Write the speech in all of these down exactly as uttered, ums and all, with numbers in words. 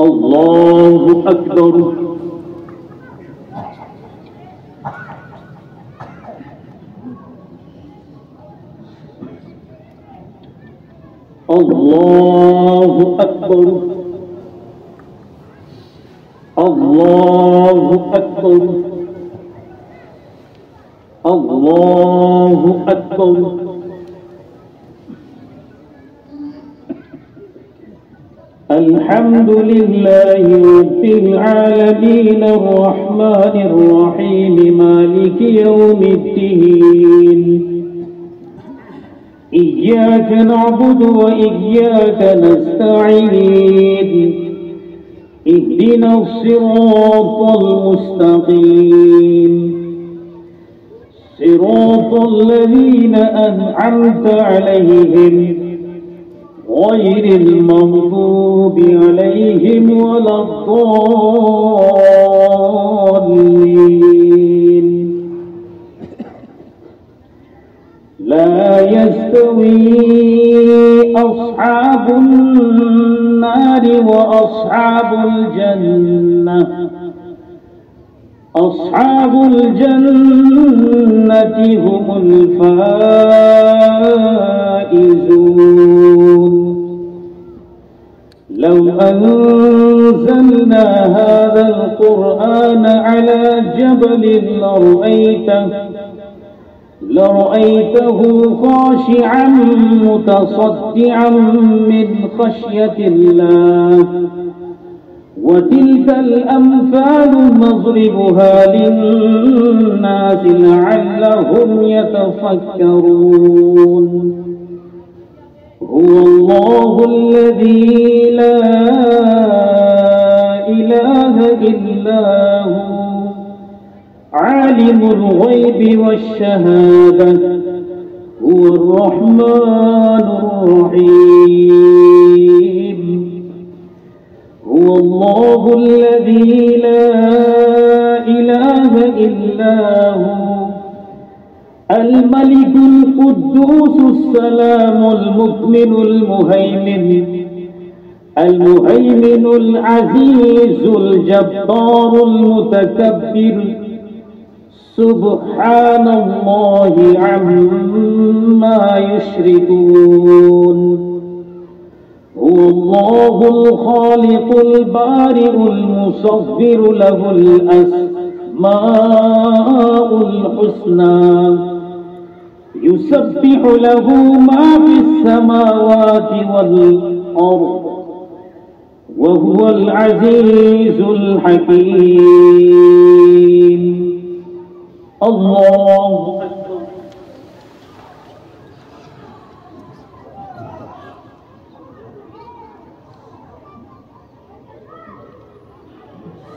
الله أكبر. الله أكبر. الله أكبر. الله أكبر. الحمد لله رب العالمين، الرحمن الرحيم، مالك يوم الدين. إياك نعبد وإياك نستعين. اهدنا الصراط المستقيم. صراط الذين أنعمت عليهم غير المغضوب عليهم ولا الضالين. لا يستوي أصحاب النار وأصحاب الجنة. أصحاب الجنة هم الفائزون. لو أنزلنا هذا القرآن على جبل لرأيته، لرأيته خاشعا متصدعا من خشية الله. وتلك الأمثال نضربها للناس لعلهم يتفكرون. هو الله الذي لا إله إلا هو، عالم الغيب والشهادة، هو الرحمن الرحيم. هو الله الذي لا إله إلا هو، الملك القدوس السلام المؤمن المهيمن المهيمن العزيز الجبار المتكبر، سبحان الله عما يشركون. هو الله الخالق البارئ المصور، له الأسماء الحسنى، يسبح له ما في السماوات والأرض، وهو العزيز الحكيم. الله أكبر.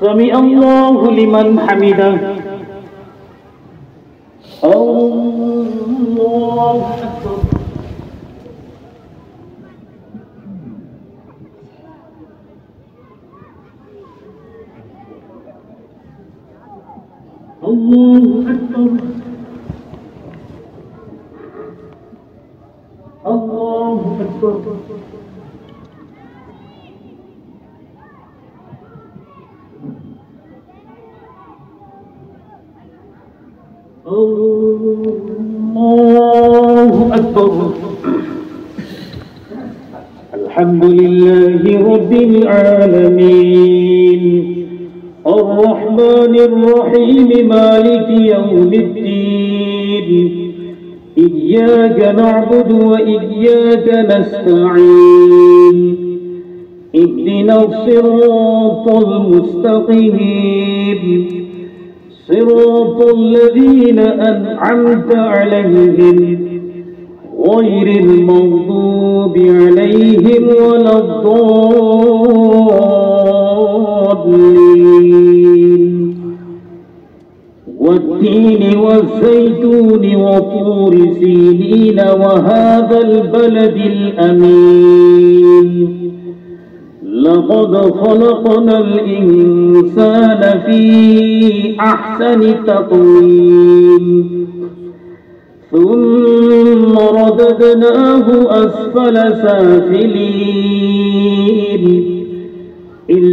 سمع الله لمن حمده. الله أكبر. الله أكبر. الله أكبر. الله أكبر. الحمد لله رب العالمين. الرحمن الرحيم. مالك يوم الدين. إياك نعبد وإياك نستعين. اهدنا الصراط المستقيم. صراط الذين أنعمت عليهم غير المغضوب عليهم ولا الضالين. والتين والزيتون وطور سينين وهذا البلد الأمين. لقد خلقنا الإنسان في أحسن تقويم. ثم رددناه أسفل سافلين.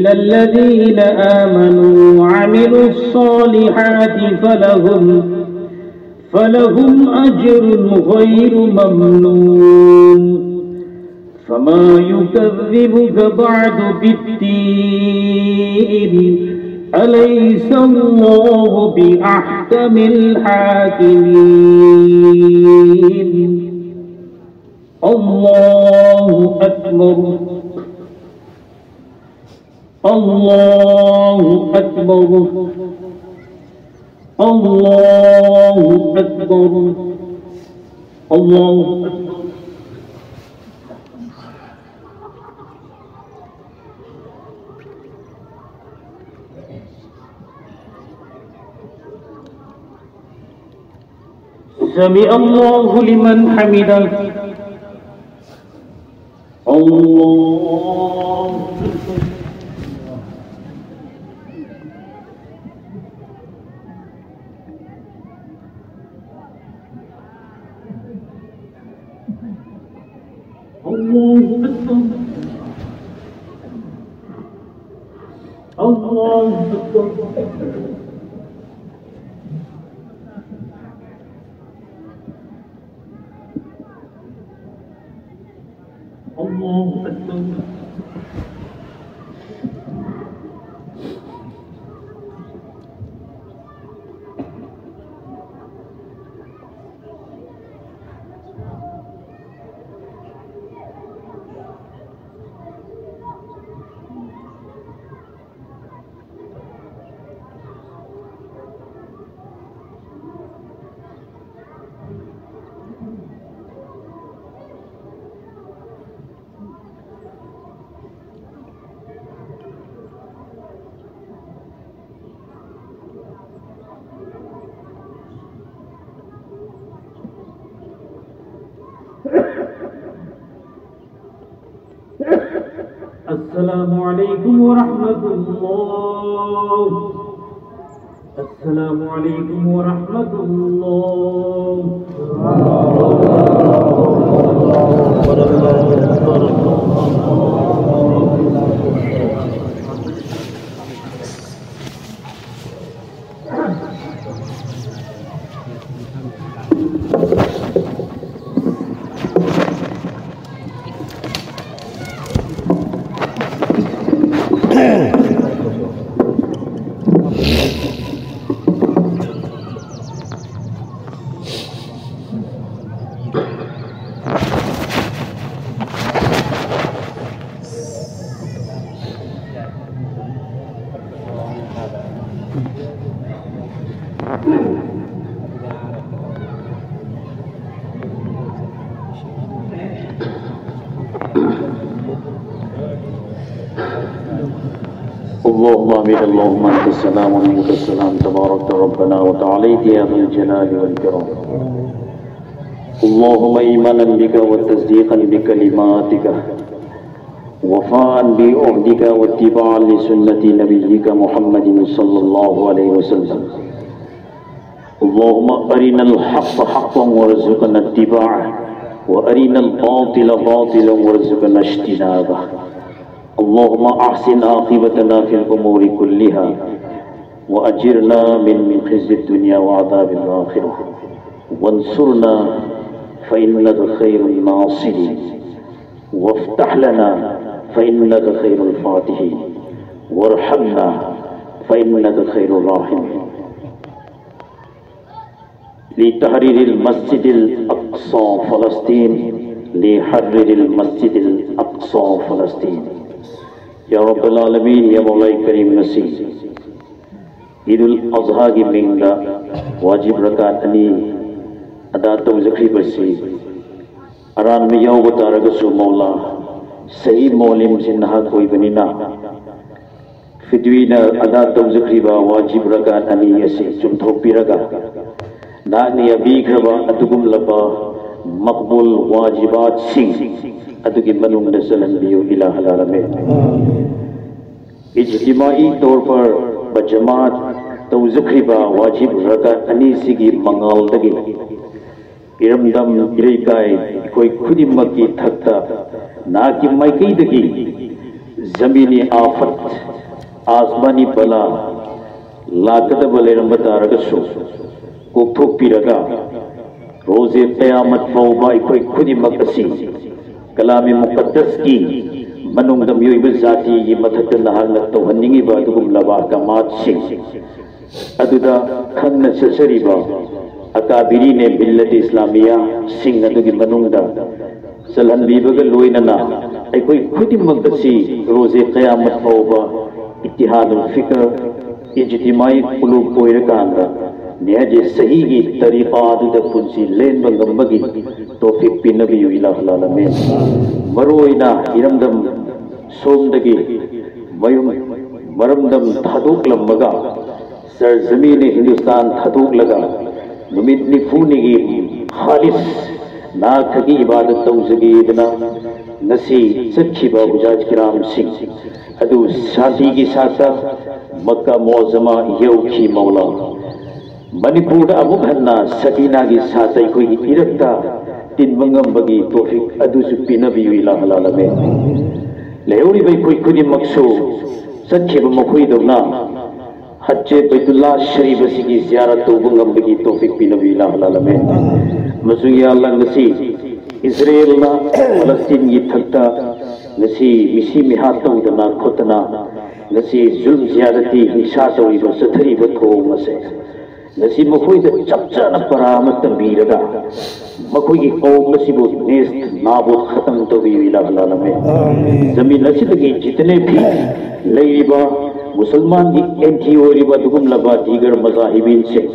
الذين آمنوا وعملوا الصالحات فلهم، فلهم أجر غير ممنون. فما يكذبك بعد بالدين، أليس الله بأحكم الحاكمين. الله أكبر. الله أكبر. الله أكبر. الله أكبر. سمع الله لمن حمده. الله أكبر. الله أكبر. الله أكبر. الله أكبر. السلام عليكم ورحمة الله. السلام عليكم ورحمة الله. اللهم آمين. اللهم أنت السلام ومنك السلام، تباركت ربنا وتعاليت يا ذا الجلال والإكرام. اللهم إيمانا بك وتصديقا بكلماتك، وفاء بعهدك واتباعا لسنة نبيك محمد صلى الله عليه وسلم. اللهم أرنا الحق حقا وارزقنا اتباعه، وأرنا الباطل باطلا وارزقنا اجتنابه. اللهم أحسن عاقبتنا في الأمور كلها، وأجرنا من خزي الدنيا وعذاب الآخرة، وانصرنا فإنك خير الناصرين، وافتح لنا فإنك خير الفاتحين، وارحمنا فإنك خير الراحمين. لتحرير المسجد الأقصى فلسطين، لحرر المسجد الأقصى فلسطين. يا رب العالمين، يا مولاي كريم، ꯉꯁꯤ ꯏꯗꯨꯜ ꯑꯖꯍꯥꯒꯤ ꯃꯤꯡꯗ ꯋꯥꯖꯤꯕ ꯔꯀꯥꯠ ꯑꯅꯤ ꯑꯗꯥ ꯇꯧꯖꯈ꯭ꯔꯤꯕꯁꯤ ꯑꯔꯥꯟꯕ ꯌꯥꯎꯕ ꯇꯥꯔꯒꯁꯨ, ꯃꯧꯂꯥ, ꯁꯍꯤ ꯃꯣꯂꯤꯝꯁꯤ ꯅꯍꯥꯛ ꯑꯣꯏꯕꯅꯤꯅ, ꯐꯤꯗ꯭ꯋꯤꯅ ꯑꯗꯥ ꯇꯧꯖꯈ꯭ꯔꯤꯕ ꯋꯥꯖꯤꯕ ꯔꯀꯥꯠ ꯑꯅꯤ ꯑꯁꯤ ꯆꯨꯝꯊꯣꯛꯄꯤꯔꯒ, ꯅꯍꯥꯛꯅ ꯌꯥꯕꯤꯈ꯭ꯔꯕ ꯑꯗꯨꯒꯨꯝꯂꯕ ꯃꯛꯕꯨꯜ ꯋꯥꯖꯤꯕꯥꯠꯁꯤꯡ ꯑꯗꯨꯒꯤ ꯃꯅꯨꯡꯗ ꯆꯜꯍꯟꯕꯤꯌꯨ, ꯏꯂꯥꯍ ꯑꯂꯥꯂꯃꯤꯟ꯫ ꯏꯖꯇꯤꯃꯥꯏ ꯇꯧꯔ ꯄꯔ ꯕꯖꯃꯥꯠ ꯇꯧꯖꯈ꯭ꯔꯤꯕ ꯋꯥꯖꯤꯕ ꯔꯀꯥꯠ ꯑꯅꯤꯁꯤꯒꯤ ꯃꯉꯥꯜꯗꯒꯤ ꯏꯔꯝꯗꯝ ꯏꯔꯩꯀꯥꯏ ꯑꯩꯈꯣꯏ ꯈꯨꯗꯤꯡꯃꯛꯀꯤ ꯊꯛꯇ ꯅꯍꯥꯛꯀꯤ ꯃꯥꯏꯀꯩꯗꯒꯤ ꯖꯃꯤꯅꯤ ꯑꯥꯐꯠ, ꯑꯥꯁꯃꯥꯅꯤ ꯕꯂꯥ ꯂꯥꯛꯀꯗꯕ ꯂꯩꯔꯝꯕ ꯇꯥꯔꯒꯁꯨ, ꯀꯣꯛꯊꯣꯛꯄꯤꯔꯒ, ꯔꯣꯖꯦ ꯀꯌꯥꯃꯠ ꯐꯥꯎꯕ ꯑꯩꯈꯣꯏ ꯈꯨꯗꯤꯡꯃꯛ ꯑꯁꯤ ꯀꯂꯥꯃꯤ ꯃꯨꯀꯠꯗꯁꯀꯤ ꯃꯅꯨꯡꯗ ꯃꯤꯑꯣꯏꯕ ꯖꯥꯇꯤꯒꯤ ꯃꯊꯛꯇ ꯅꯍꯥꯛꯅ ꯇꯧꯍꯟꯅꯤꯡꯉꯤꯕ ꯑꯗꯨꯒꯨꯝꯂꯕ ꯑꯍꯀꯥꯃꯥꯠꯁꯤꯡ ꯑꯗꯨꯗ ꯈꯪꯅ ꯆꯠꯆꯔꯤꯕ ꯑꯀꯥꯕꯤꯔꯤꯅꯦ ꯃꯤꯜꯂꯠ ꯏꯁꯂꯥꯃꯤꯌꯥꯁꯤꯡ ꯑꯗꯨꯒꯤ ꯃꯅꯨꯡꯗ ꯆꯜꯍꯟꯕꯤꯕꯒ ꯂꯣꯏꯅꯅ, ꯑꯩꯈꯣꯏ ꯈꯨꯗꯤꯡꯃꯛ ꯑꯁꯤ ꯔꯣꯖꯦ ꯀꯌꯥꯃꯠ ꯐꯥꯎꯕ ꯏꯠꯇꯤꯍꯥꯗꯨꯜ ꯐꯤꯀꯔ, ꯏꯖꯇꯤꯃꯥꯏ ꯀꯨꯂꯨꯕ ꯑꯣꯏꯔꯀꯥꯟꯗ, ꯅꯤꯍꯖꯦ ꯁꯍꯤꯒꯤ ꯇꯔꯤꯀꯥ ꯑꯗꯨꯗ ꯄꯨꯟꯁꯤ ꯂꯦꯟꯕ ꯉꯝꯕꯒꯤ ꯇꯣꯐꯤꯛ ꯄꯤꯅꯕꯤꯌꯨ, ꯏꯂꯥꯍ ꯑꯂꯥꯂꯃꯤꯟ꯫ ꯃꯔꯨꯑꯣꯏꯅ ꯏꯔꯝꯗꯝ ꯁꯣꯝꯗꯒꯤ ꯃꯌꯨꯝ ꯃꯔꯝꯗꯝ ꯊꯥꯗꯣꯛꯂꯝꯃꯒ, ꯁꯔꯖꯃꯤꯅ ꯍꯤꯟꯗꯨꯁꯇꯥꯟ ꯊꯥꯗꯣꯛꯂꯒ, ꯅꯨꯃꯤꯠ ꯅꯤꯐꯨꯅꯤꯒꯤ ꯈꯥꯂꯤꯁ ꯅꯥꯊꯒꯤ ꯏꯕꯥꯗꯠ ꯇꯧꯖꯒꯦꯗꯅ ꯉꯁꯤ ꯆꯠꯈꯤꯕ ꯍꯨꯖꯥꯖ ꯀꯤꯔꯥꯝꯁꯤꯡ ꯑꯗꯨ ꯁꯥꯟꯇꯤꯒꯤ ꯁꯥꯠꯇ ꯃꯛꯀꯥ ꯃꯣꯖꯃꯥ ꯌꯧꯈꯤ꯫ ꯃꯧꯂꯥ, ꯃꯅꯤꯄꯨꯔꯗ ꯑꯃꯨꯛ ꯍꯟꯅ ꯁꯕꯤꯅꯥꯒꯤ ꯁꯥꯠꯇ ꯑꯩꯈꯣꯏꯒꯤ ꯏꯔꯛꯇ ꯇꯤꯟꯕ ꯉꯝꯕꯒꯤ ꯇꯣꯐꯤꯛ ꯑꯗꯨꯁꯨ ꯄꯤꯅꯕꯤꯌꯨ, ꯏꯂꯥꯍ ꯑꯂꯥꯂꯃꯤꯟ꯫ ꯂꯩꯍꯧꯔꯤꯕ ꯑꯩꯈꯣꯏ ꯈꯨꯗꯤꯡꯃꯛꯁꯨ ꯆꯠꯈꯤꯕ ꯃꯈꯣꯏꯗꯧꯅ ꯍꯠꯖꯦ ꯕꯩꯇꯨꯜꯂꯥ ꯁꯔꯤꯐ ꯑꯁꯤꯒꯤ ꯖꯤꯌꯥꯔꯠ ꯇꯧꯕ ꯉꯝꯕꯒꯤ ꯇꯣꯐꯤꯛ ꯄꯤꯅꯕꯤꯌꯨ, ꯏꯂꯥꯍ ꯑꯂꯥꯂꯃꯤꯟ꯫ ꯑꯃꯁꯨꯡ ꯌꯥ ꯑꯜꯂꯥꯍ, ꯉꯁꯤ ꯏꯖꯔꯦꯜꯅ ꯐꯂꯁꯇꯤꯟꯒꯤ ꯊꯛꯇ ꯉꯁꯤ ꯃꯤꯁꯤ ꯃꯤꯍꯥꯠ ꯇꯧꯗꯅ ꯈꯣꯠꯇꯅ ꯉꯁꯤ ꯖꯨꯜꯝ ꯖꯤꯌꯥꯗꯇꯤ ꯍꯤꯡꯁꯥ ꯇꯧꯔꯤꯕ, ꯆꯠꯊꯔꯤꯕ ꯊꯧꯑꯣꯡ ꯑꯁꯦ ꯉꯁꯤ ꯃꯈꯣꯏꯗ ꯆꯞ ꯆꯥꯅ ꯄꯔꯥ ꯑꯃ ꯇꯝꯕꯤꯔꯒ ꯃꯈꯣꯏꯒꯤ ꯀꯧꯝ ꯑꯁꯤꯕꯨ ꯅꯦꯁ ꯅꯥꯕꯨ ꯈꯇꯝ ꯇꯧꯕꯤꯌꯨ, ꯏꯂꯥꯍ ꯑꯂꯥꯂꯃꯤꯟ꯫ ꯖꯃꯤꯟ ꯑꯁꯤꯗꯒꯤ ꯖꯤꯇꯅꯦ ꯚꯤ ꯂꯩꯔꯤꯕ ꯃꯨꯁꯜꯃꯥꯟꯒꯤ ꯑꯦꯟꯇꯤ ꯑꯣꯏꯔꯤꯕ ꯑꯗꯨꯒꯨꯝꯂꯕ ꯗꯤꯒꯔ ꯃꯖꯥꯍꯤꯕꯤꯟꯁꯤꯡ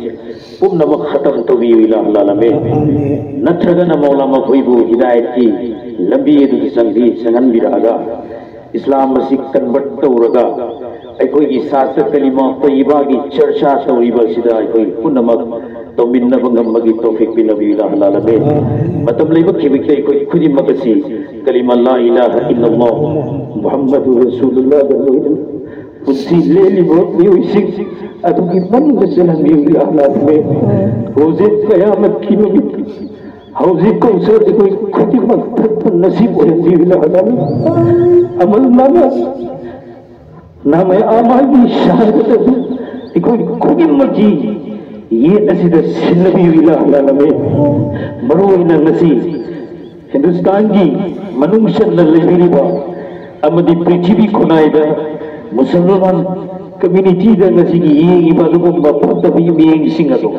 ꯄꯨꯝꯅꯃꯛ ꯈꯇꯝ ꯇꯧꯕꯤꯌꯨ, ꯏꯂꯥꯍ ꯑꯂꯥꯂꯃꯤꯟ꯫ ꯅꯠꯇ꯭ꯔꯒꯅ ꯃꯧꯂꯥ ꯃꯈꯣꯏꯕꯨ ꯍꯤꯗꯥꯌꯠꯀꯤ ꯂꯝꯕꯤ ꯑꯗꯨꯗ ꯆꯪꯕꯤ-, ꯆꯪꯍꯟꯕꯤꯔꯛꯑꯒ ꯏꯁꯂꯥꯝ ꯑꯁꯤ ꯀꯟꯚꯔꯠ ꯇꯧꯔꯒ ꯑꯩꯈꯣꯏꯒꯤ ꯁꯥꯁꯇ꯭ꯔ ꯀꯂꯤꯃꯥ ꯇꯩꯌꯤꯕꯥꯒꯤ ꯆꯔꯆꯥ ꯇꯧꯔꯤꯕ ꯑꯁꯤꯗ ꯑꯩꯈꯣꯏ ꯄꯨꯝꯅꯃꯛ ꯇꯧꯃꯤꯟꯅꯕ ꯉꯝꯕꯒꯤ ꯇꯧꯐꯤꯛ ꯄꯤꯅꯕꯤꯌꯨ, ꯏꯂꯥꯍ ꯑꯂꯥꯂꯃꯤꯟ꯫ ꯃꯇꯝ ꯂꯩꯕ ꯈꯤꯕꯤꯛꯇ ꯑꯩꯈꯣꯏ ꯈꯨꯗꯤꯡꯃꯛ ꯑꯁꯤ ꯀꯂꯤꯃꯥ ꯂꯥ ꯏꯂꯥꯍ ꯏꯜꯂꯜꯂꯥꯍ ꯃꯨꯍꯝꯃꯗꯨ ꯔꯁꯨꯂꯨꯜꯂꯥꯍꯗ ꯂꯣꯏꯅꯅ ꯄꯨꯟꯁꯤ ꯂꯦꯜꯂꯤꯕ ꯃꯤꯑꯣꯏꯁꯤꯡ ꯑꯗꯨꯒꯤ ꯃꯅꯨꯡꯗ ꯆꯜꯍꯟꯕꯤꯌꯨ, ꯏꯂꯥꯍ ꯑꯂꯥꯂꯃꯤꯟ꯫ ꯍꯧꯖꯤꯛ ꯀꯌꯥꯃꯠꯀꯤ ꯅꯨꯃꯤꯠ ꯍꯧꯖꯤꯛ ꯀꯧꯁꯤꯗ ꯑꯩꯈꯣꯏ ꯈꯨꯗꯤꯡꯃꯛ ꯊꯛꯄ ꯅꯁꯤꯕ ꯑꯣꯏꯍꯟꯕꯤꯌꯨ, ꯏꯂꯥꯍ ꯑꯂꯥꯂꯃꯤꯟ꯫ ꯑꯃꯜ ꯅꯥꯃꯥ, ꯅꯥꯃꯥ ꯑꯃꯜꯒꯤ ꯁꯍꯥꯗꯠ ꯑꯗꯨ ꯑꯩꯈꯣꯏ ꯈꯨꯗꯤꯡꯃꯛꯀꯤ ꯌꯦꯠ ꯑꯁꯤꯗ ꯁꯤꯟꯅꯕꯤꯌꯨ, ꯏꯂꯥꯍ ꯑꯂꯥꯂꯃꯤꯟ꯫ ꯃꯔꯨꯑꯣꯏꯅ ꯉꯁꯤ ꯍꯤꯟꯗꯨꯁꯇꯥꯟꯒꯤ ꯃꯅꯨꯡ ꯆꯟꯅ ꯂꯩꯕꯤꯔꯤꯕ ꯑꯃꯗꯤ ꯄ꯭ꯔꯤꯊꯤꯕꯤ ꯈꯨꯟꯅꯥꯏꯗ ꯃꯨꯁꯜꯃꯥꯟ ꯀꯝꯃ꯭ꯌꯨꯅꯤꯇꯤꯗ ꯉꯁꯤꯒꯤ ꯌꯦꯡꯉꯤꯕ ꯑꯗꯨꯒꯨꯝꯕ ꯐꯠꯇꯕ ꯃꯤꯠꯌꯦꯡꯁꯤꯡ ꯑꯗꯨ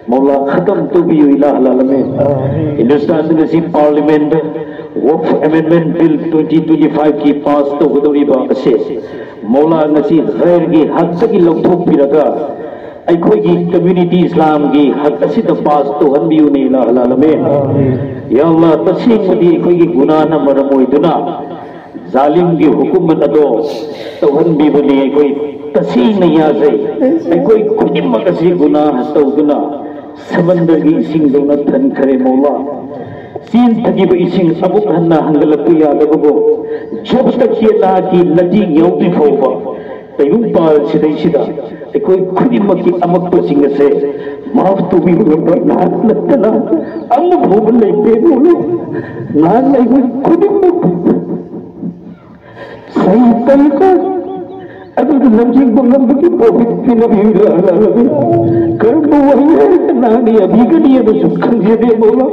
ꯃꯧꯂꯥ ꯈꯇꯝ ꯇꯧꯕꯤꯌꯨ, ꯏꯂꯥꯍ ꯑꯂꯥꯂꯃꯤꯟ꯫ ꯍꯤꯟꯗꯨꯁꯇꯥꯟꯗ ꯉꯁꯤ ꯄꯥꯔꯂꯤꯌꯥꯃꯦꯟꯗ ꯋꯛꯐ ꯑꯦꯃꯦꯟꯗꯃꯦꯟ ꯕꯤꯜ ꯇ꯭ꯋꯦꯟꯇꯤ ꯇ꯭ꯋꯦꯟꯇꯤ ꯐꯥꯏꯚꯀꯤ ꯄꯥꯁ ꯇꯧꯒꯗꯧꯔꯤꯕ ꯑꯁꯦ ꯃꯧꯂꯥ ꯉꯁꯤ ꯒꯩꯔꯒꯤ ꯍꯛꯇꯒꯤ ꯂꯧꯊꯣꯛꯄꯤꯔꯒ ꯑꯩꯈꯣꯏꯒꯤ ꯀꯝꯃ꯭ꯌꯨꯅꯤꯇꯤ ꯏꯁꯂꯥꯝꯒꯤ ꯍꯛ ꯑꯁꯤꯗ ꯄꯥꯁ ꯇꯧꯍꯟꯕꯤꯌꯨꯅꯦ, ꯏꯂꯥꯍ ꯑꯂꯥꯂꯃꯤꯟ꯫ ꯌꯥ ꯑꯜꯂꯥꯍ, ꯇꯁꯦꯡꯕꯗꯤ ꯑꯩꯈꯣꯏꯒꯤ ꯒꯨꯅꯥꯅ ꯃꯔꯝ ꯑꯣꯏꯗꯨꯅ ꯖꯥꯂꯤꯝꯒꯤ ꯍꯨꯀꯨꯃꯠ ꯑꯗꯣ ꯇꯧꯍꯟꯕꯤꯕꯅꯤ꯫ ꯑꯩꯈꯣꯏ ꯇꯁꯦꯡꯅ ꯌꯥꯖꯩ꯫ ꯑꯩꯈꯣꯏ ꯈꯨꯗꯤꯡꯃꯛ ꯑꯁꯤ ꯒꯨꯅꯥꯍ ꯇꯧꯗꯨꯅ ꯁꯃꯟꯗꯔꯒꯤ ꯏꯁꯤꯡꯗꯧꯅ ꯊꯟꯈꯔꯦ ꯃꯧꯂꯥ꯫ ꯆꯦꯟꯊꯈꯤꯕ ꯏꯁꯤꯡ ꯑꯃꯨꯛ ꯍꯟꯅ ꯍꯟꯒꯠꯂꯛꯄ ꯌꯥꯗꯕꯕꯨ ꯖꯣꯕꯇ ꯆꯦꯟꯅꯥꯒꯤ ꯅꯇꯤ ꯌꯥꯎꯗ꯭ꯔꯤ ꯐꯥꯎꯕ ꯇꯩꯕꯨꯡꯄꯥꯜ ꯁꯤꯗꯩꯁꯤꯗ ꯑꯩꯈꯣꯏ ꯈꯨꯗꯤꯡꯃꯛꯀꯤ ꯑꯃꯛꯄꯁꯤꯡ ꯑꯁꯦ ꯃꯥꯐ ꯇꯧꯕꯤꯕ ꯉꯝꯕ ꯅꯍꯥꯛ ꯅꯠꯇꯅ ꯑꯃꯐꯥꯎꯕ ꯂꯩꯇꯦ ꯃꯧꯂꯥ꯫ ꯅꯍꯥꯛꯅ ꯑꯩꯈꯣꯏ ꯈꯨꯗꯤꯡꯃꯛ ꯁꯍꯤ ꯇꯧꯔꯤꯕ ꯑꯗꯨꯗ ꯂꯝꯖꯤꯡꯕ ꯉꯝꯕꯒꯤ ꯄꯥꯎꯔꯧ ꯄꯤꯅꯕꯤꯔꯛꯂꯕꯅꯤ꯫ ꯀꯔꯝꯕ ꯋꯥꯍꯩ ꯍꯥꯏꯔꯒ ꯅꯍꯥꯛꯅ ꯌꯥꯕꯤꯒꯅꯤ ꯍꯥꯏꯕꯁꯨ ꯈꯪꯖꯗꯦ ꯃꯧꯂꯥ꯫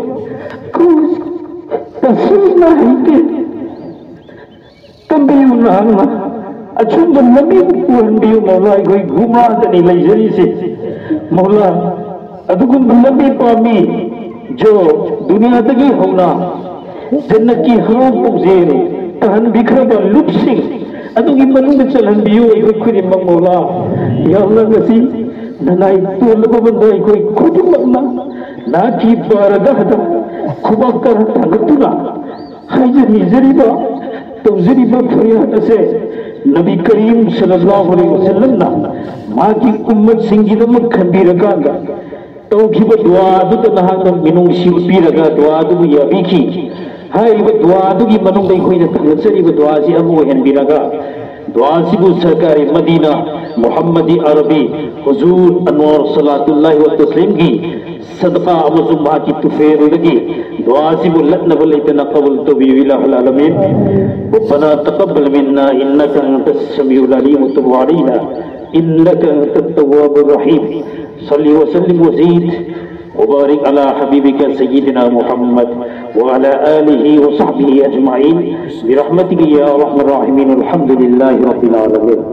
ꯇꯁꯦꯡꯅ ꯍꯩꯇꯦ꯫ ꯇꯝꯕꯤꯌꯨ ꯅꯍꯥꯛꯅ꯫ ꯑꯆꯨꯝꯕ ꯂꯝꯕꯤ ꯎꯍꯟꯕꯤꯌꯨ ꯃꯧꯂꯥ꯫ ꯑꯩꯈꯣꯏ ꯒꯨꯃꯥꯗꯅꯤ ꯂꯩꯖꯔꯤꯁꯦ ꯃꯧꯂꯥ꯫ ꯑꯗꯨꯒꯨꯝꯕ ꯂꯝꯕꯤ ꯄꯥꯝꯃꯤ꯫ ꯖꯣ ꯗꯨꯅꯤꯌꯥꯗꯒꯤ ꯍꯧꯅ ꯖꯟꯅꯠꯀꯤ ꯍꯔꯥꯎ ꯄꯨꯛꯖꯦꯜ ꯇꯥꯍꯟꯕꯤꯈ꯭ꯔꯕ ꯂꯨꯞꯁꯤꯡ ꯑꯗꯨꯒꯤ ꯃꯅꯨꯡꯗ ꯆꯜꯍꯟꯕꯤꯌꯨ ꯑꯩꯈꯣꯏ ꯈꯨꯗꯤꯡꯃꯛ ꯃꯧꯂꯥ꯫ ꯌꯥꯝꯅ ꯉꯁꯤ ꯅꯅꯥꯏ ꯇꯣꯜꯂꯕ ꯃꯇꯝꯗ ꯑꯩꯈꯣꯏ ꯈꯨꯗꯤꯡꯃꯛꯅ ꯅꯍꯥꯛꯀꯤ ꯕꯥꯔꯒꯥꯍꯗ ꯈꯨꯕꯥꯛ ꯇꯔꯥ ꯊꯥꯡꯒꯠꯇꯨꯅ ꯍꯥꯏꯖ ꯅꯤꯖꯔꯤꯕ ꯇꯧꯖꯔꯤꯕ ꯐꯔꯤꯌꯥꯗ ꯑꯁꯦ ꯅꯕꯤ ꯀꯔꯤꯝ ꯁꯜꯂꯜꯂꯥꯍꯨ ꯑꯂꯩꯍꯤ ꯋꯁꯜꯂꯝꯅ ꯃꯥꯒꯤ ꯎꯝꯃꯠꯁꯤꯡꯒꯤꯗꯃꯛ ꯈꯟꯕꯤꯔꯀꯥꯟꯗ ꯇꯧꯈꯤꯕ ꯗꯨꯋꯥ ꯑꯗꯨꯗ ꯅꯍꯥꯛꯅ ꯃꯤꯅꯨꯡꯁꯤ ꯎꯠꯄꯤꯔꯒ ꯗꯨꯋꯥ ꯑꯗꯨꯕꯨ ꯌꯥꯕꯤꯈꯤ꯫ ꯍꯥꯏꯔꯤꯕ ꯗꯨꯋꯥ ꯑꯗꯨꯒꯤ ꯃꯅꯨꯡꯗ ꯑꯩꯈꯣꯏꯅ ꯊꯥꯒꯠꯆꯔꯤꯕ ꯗꯨꯋꯥꯁꯤ ꯑꯃ ꯑꯣꯏꯍꯟꯕꯤꯔꯒ ꯗꯨꯋꯥꯁꯤꯕꯨ ꯁꯔꯀꯥꯔꯤ ꯃꯗꯤꯅꯥ ꯃꯨꯍꯝꯃꯗꯤ ꯑꯔꯕꯤ ꯍꯨꯖꯨꯔ ꯑꯟꯋꯥꯔ ꯁꯂꯥꯇꯨꯜꯂꯥꯍꯤ ꯋꯥ ꯇꯁꯂꯤꯝꯒꯤ ꯁꯗꯀꯥ ꯑꯃꯁꯨꯡ ꯃꯍꯥꯛꯀꯤ ꯇꯨꯐꯦꯜꯗꯒꯤ ꯗꯨꯋꯥꯁꯤꯕꯨ ꯂꯠꯅꯕ ꯂꯩꯇꯅ ꯀꯕꯨꯜ ꯇꯧꯕꯤꯌꯨ ꯏꯂꯥꯍꯨꯜ ꯑꯥꯂꯃꯤꯟ꯫ ربنا تقبل منا إنك أنت السميع العليم وتب علينا إنك أنت التواب الرحيم. صل وسلم وزد وبارك على حبيبك سيدنا محمد وعلى آله وصحبه أجمعين برحمتك يا أرحم الراحمين. الحمد لله رب العالمين.